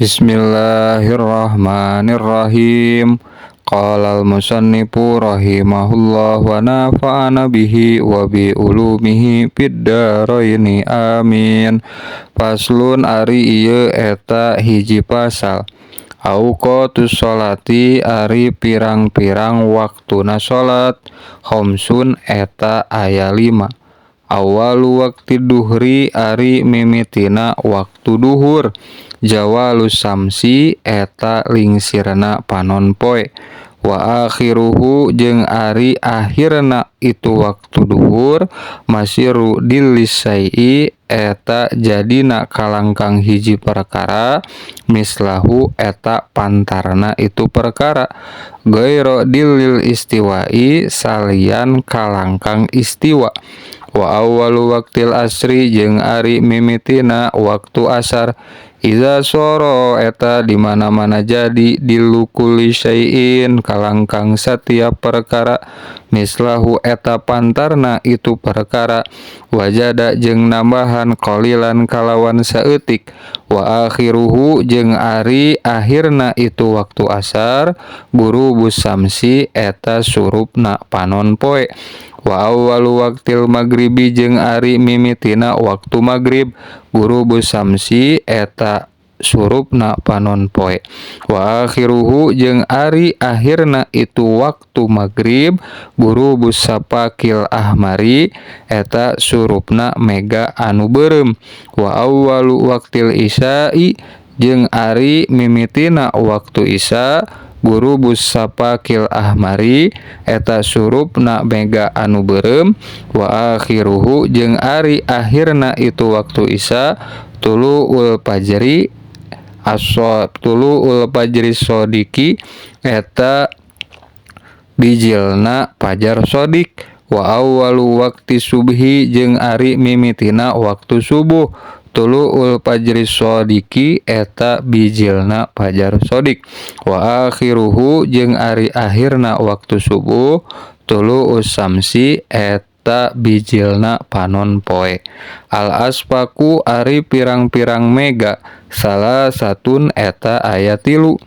Bismillahirrahmanirrahim. Qala al-musannifu rahimahullah wa nafa'ana bihi wa bi ulumihi fid dharaini, amin. Faslun, ari ieu eta hiji pasal. Auqatus sholati, ari pirang-pirang waktuna salat, khamsun, eta aya 5. Awwalu waqti duhri, ari mimitina waktu duhur, zawalus syamsi, eta lingsirna panon poe. Wa akhiruhu, jeung ari akhirna itu waktu duhur, masiru dillis syai'i, eta jadina kalangkang hiji perkara, mislahu, eta pantarna itu perkara, ghaira dillil istiwa'i, salian kalangkang istiwa. Wa awwalu waqtil asri, jeung ari mimitina waktu asar, iza soro, eta di mana-mana jadi, dillu kulli syai'in, kalangkang satiap perkara, mislahu, eta pantarna itu perkara, wajada, jeung nambahan, qalilan, kalawan saeutik. Wa akhiruhu, jeung ari akhirna itu waktu asar, ghurubus syamsi, eta surupna panon poe. Wa awwalu waqtil maghribi, jeung ari mimitina waktu magrib, ghurubus syamsi, eta surupna panon poe. Wa akhiruhu, jeung ari akhirna itu waktu magrib, ghurubus syafaqil ahmari, eta surupna mega anu beureum. Wa awwalu waqtil isya'i, jeung ari mimitina waktu isya, ghurubus syafaqil ahmari, eta surupna mega anu beureum. Wa akhiruhu, jeung ari akhirna itu waktu isya, tuluul fajri aso tuluul fajri shodiqi, eta bijilna fajar shodiq. Wa awwalu waqti subhi, jeung ari mimitina waktu subuh, tuluul fajri shodiqi, eta bijilna fajar shodiq. Wa akhiruhu, jeung ari akhirna waktu subuh, tuluus syamsi, eta bijilna panon poe. Al asfaku, ari pirang-pirang mega, salasatun, eta aya 3.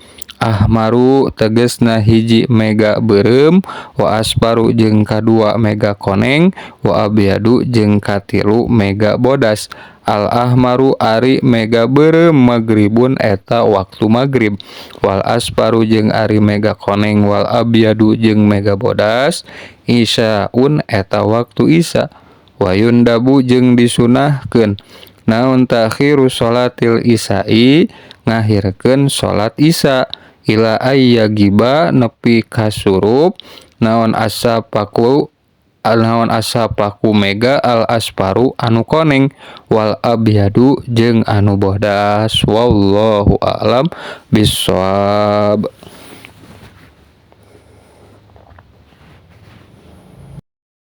Ahmaru, tegesna hiji mega beureum, wa asfaru, jeung kadua mega koneng, wa abyadu, jeung katilu mega bodas. Al ahmaru, ari mega beureum, maghribun, eta waktu magrib. Wal asfaru, jeung ari mega koneng, wal abyadu, jeung mega bodas, isyaun, eta waktu isya. Wa yundabu, jeung disunahkeun naon, ta'khiru sholatil isya'i, ngahirkeun salat isya, ila ayyagiba, nepi ka surup naon, asyafaku naon, asyafaku, mega, al asfaru, anu koneng, wal abyadu, jeung anu bodas. Wallahu a'lam bissawab.